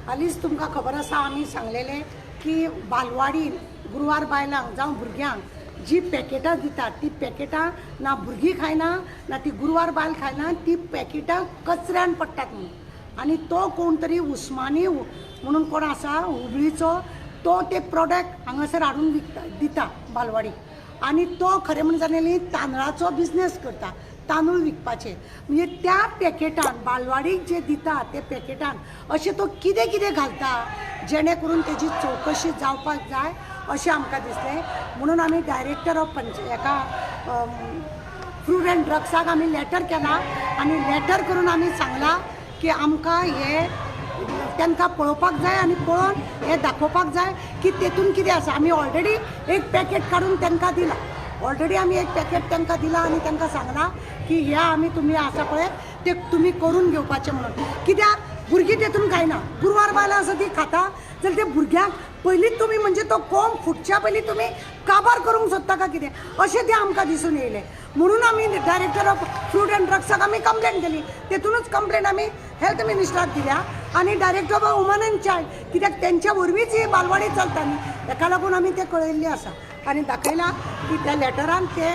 हालींच तुमकां खबर आसा, आमी सांगलेलें की बालवाडीन गुरवार बायलांक जावं भुरग्यांक जी पॅकेटां दितात ती पॅकेटां ना भुरगीं खायना ना ती गुरवार बायल खायना, ती पॅकेटां कचऱ्यान पडटात म्हणून. आनी तो कोण तरी उस्मानी म्हणून कोण आसा हुबळीचो, तो ते प्रोडक्ट हांगासर हाडून विकता दिता बालवाडीक. आनी तो खरें म्हणून जाल्यार तांदळाचो बिजनेस करता, तांदूळ विकपाचे. म्हणजे त्या पॅकेटान बालवाडीक जे दिता ते पॅकेटान अशें तो कितें कितें घालता जेणे करून तेजी चवकशी जावपाक जाय अशें आमकां दिसलें. म्हणून आमी डायरेक्टर ऑफ पंच हेका फ्रूट एंड ड्रग्साक आमी लेटर केला आनी लेटर करून आमी सांगलां की आमकां हे तांकां पळोवपाक जाय आनी पळोवन हें दाखोवपाक जाय की तेतून कितें आसा. आमी ऑलरेडी एक पॅकेट काडून तांकां दिलां, ऑलरेडी आमी एक पॅकेट तांकां दिलां आनी तांकां सांगलां की हे आमी तुमी आसा पळय ते तुमी करून घेवपाचें म्हणून. कित्याक भुरगीं तेतून खायना, गुरवार बायलां आसा ती खाता जाल्यार ते भुरग्यांक पयलींच तुमी म्हणजे तो कोंब फुटच्या पयलीं तुमी काबार करूंक सोदता काय कितें अशें तें आमकां दिसून येयलें. म्हणून आमी डायरेक्टर ऑफ फ्रूट एंड ड्रग्साक आमी कंप्लेन केली, तेतूनच कंप्लेन आमी हेल्थ मिनिस्टराक दिल्या आनी director of woman and child, कित्याक तेंच्या वरवींच ही बालवाडी चलता न्ही, तेका लागून आमी तें कळयल्लें आसा आनी दाखयलां की त्या लेटरान ते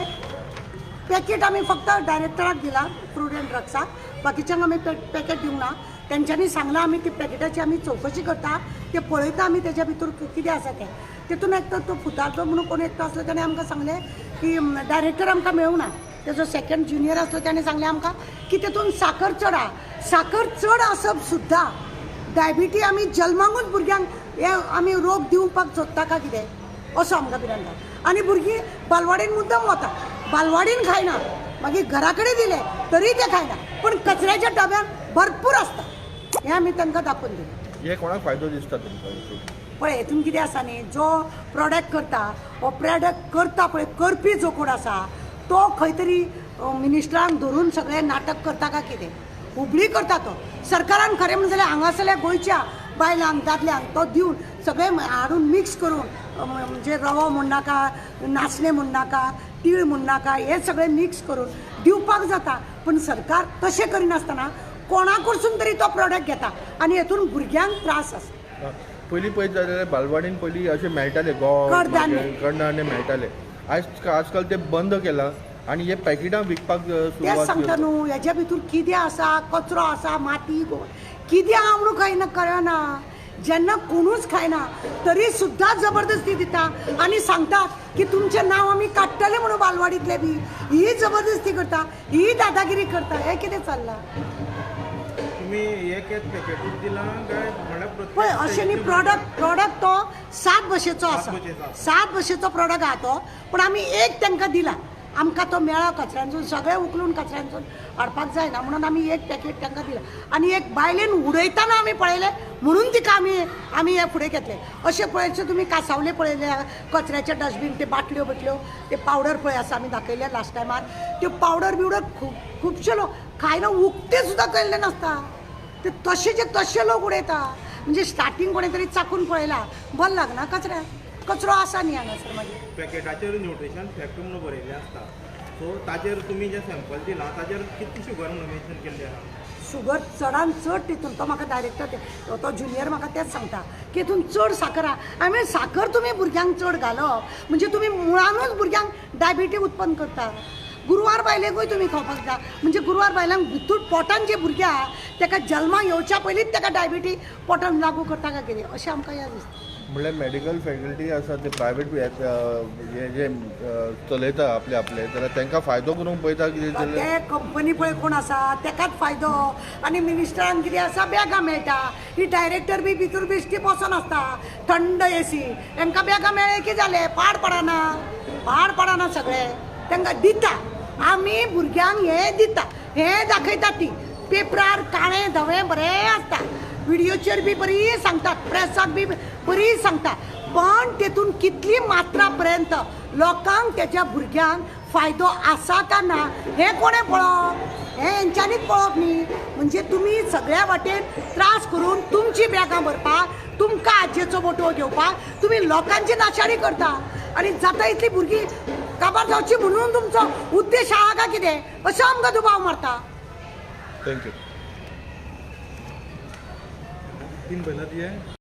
पॅकेट आमी फक्त डायरेक्टराक दिलां फ्रूट एंड ड्रग्साक, बाकीच्यांक आमी पॅकेट दिवंक ना. तेंच्यांनी सांगलां आमी ती पॅकेटाची आमी चवकशी करता, ते पळयता आमी तेज्या भितर कितें आसा तें. तेतून एक तर तो फुतारचो म्हणून कोण एकटो आसलो तेणें आमकां सांगलें की डायरेक्टर आमकां मेळूंक ना, तेजो सेकंड ज्युनियर आसलो तेणें सांगलें आमकां की तेतून साकर चड आहा. साकर चड आसप सुद्दां डायबिटी आमी जल्माकूच भुरग्यांक हे आमी रोग दिवपाक सोदता काय कितें असो आमकां भिरांत. आनी भुरगीं बालवाडीन मुद्दम वता, बालवाडीन खायना, मागीर घरा कडेन दिलें तरी ते खायना, पूण कचऱ्याच्या डब्यान भरपूर आसता. हें आमी तांकां दाखोवन दिलें. हे कोणाक फायदो दिसता तुमकां? पळय हेतून कितें आसा न्ही, जो प्रोडक्ट करता हो प्रोडक्ट करता पळय करपी जो कोण आसा तो खंय तरी मिनिस्टरांक धरून सगळें नाटक करता काय कितें, हुबळी करता तो. सरकारान खरें म्हणून जाल्यार हांगासरल्या गोंयच्या बायलांक दादल्यांक तो दिवन सगळें हाडून मिक्स करून म्हणजे रवो म्हूण नाका, नाचणे म्हूण नाका, तीळ म्हूण नाका, हे सगळें मिक्स करून दिवपाक जाता. पूण सरकार तशें करिनासतना कोणा कडसून तरी तो प्रोडक्ट घेता आनी हेतून भुरग्यांक त्रास आसा. पयलीं पळयत जाल्यार बालवाडीन पयलीं अशें मेळटाले गॉव कडधान्य मेळटाले, आजकाल ते बंद केलां आनी हे पॅकेटां विकपाक तेच सांगता न्हू. हेज्या भितर कितें आसा, कचरो आसा, माती कितें आहा म्हणून खंय ना कळना. जेन्ना कोणूच खायना तरी सुद्दां जबरदस्ती दिता आनी सांगतात की तुमचें नांव आमी काडटले म्हणून बालवाडींतले बी ही जबरदस्ती करता, ही दादागिरी करता. हें कितें चल्लां? पळय अशें न्ही, प्रोडक्ट तो 7 भशेचो आसा, 7 भशेचो प्रोडक्ट आहा तो, पूण आमी एक तांकां दिला. आमकां तो मेळ्ळा कचऱ्यांसून, सगळें उखलून कचऱ्यांसून हाडपाक जायना म्हणून आमी एक पॅकेट तांकां दिलां. आनी एक बायलेन उडयतना आमी पळयलें म्हणून तिका आमी हें फुडें घेतलें. अशें पळयचे तुमी कासावले पळयले, कचऱ्याचे डस्टबीन ते बाटल्यो बिटल्यो ते पावडर पळय आसा आमी दाखयले लास्ट टायमार, त्यो पावडर बिवडर खूब खुबशे लोक खायना, उकते सुद्दां केल्ले नासता, ते तशेचे तशे लोक उडयता. म्हणजे स्टार्टींग कोणें तरी चाकून पळयला बरें लागना कचऱ्याक, कचरो आसा न्ही हांगासर. मागीर पॅकेटाचेर न्यूट्रिशन फॅक्ट म्हणून बरयल्लें आसता, सो ताचेर तुमी जें सॅम्पल दिलां ताचेर कितली शुगर म्हणून मेन्शन केल्ली आहा? शुगर चडान चड तितून तो म्हाका डायरेक्टर तो ज्युनियर म्हाका तेंच सांगता की हितून चड साकर आहा. आनी साकर तुमी भुरग्यांक चड घालप म्हणजे तुमी मुळानूच भुरग्यांक डायबिटी उत्पन्न करता. गुरवार बायलेकूय तुमी खावपाक जाय, म्हणजे गुरवार बायलांक भितूर पोटान जे भुरगें आहा तेका जल्माक येवच्या पयलींच तेका डायबिटी पोटान लागू करता काय कितें अशें आमकां याद दिसता. म्हणल्यार मेडिकल फॅकल्टी आसा ते प्रायवेट हे जे चलयता आपले आपले जाल्यार तांकां फायदो करूंक पळयता कितें ते कंपनी पळय कोण आसा तेकाच फायदो. आनी मिनिस्टरान कितें आसा बॅगां मेळटा, ही डायरेक्टर बी भितर बेश्टी बसोन आसता थंड एसी, तांकां बॅगां मेळ्ळें की जालें, पाड पडना, पाड पडना सगळें तांकां दिता. आमी भुरग्यांक हें दिता, हें दाखयतात ती पेपरार काळें धवें बरें आसता, व्हिडियोचेर बी बरी सांगतात, प्रेसाक बी बरी सांगता, पण तेतून कितली मात्रा पर्यंत लोकांक तेच्या भुरग्यांक फायदो आसा का ना हें कोणें पळोवप, हें हेंच्यांनीच पळोवप न्ही. म्हणजे तुमी सगळ्या वाटेन त्रास करून तुमची बॅगां भरपाक, तुमकां आजयेचो बोटवो घेवपाक तुमी लोकांची नाशाडी करता आनी जाता इतली भुरगीं काबार जावची म्हणून तुमचो उद्देश आहा काय कितें असो आमकां दुबाव मारता. Thank you. तीन बैलां दिए।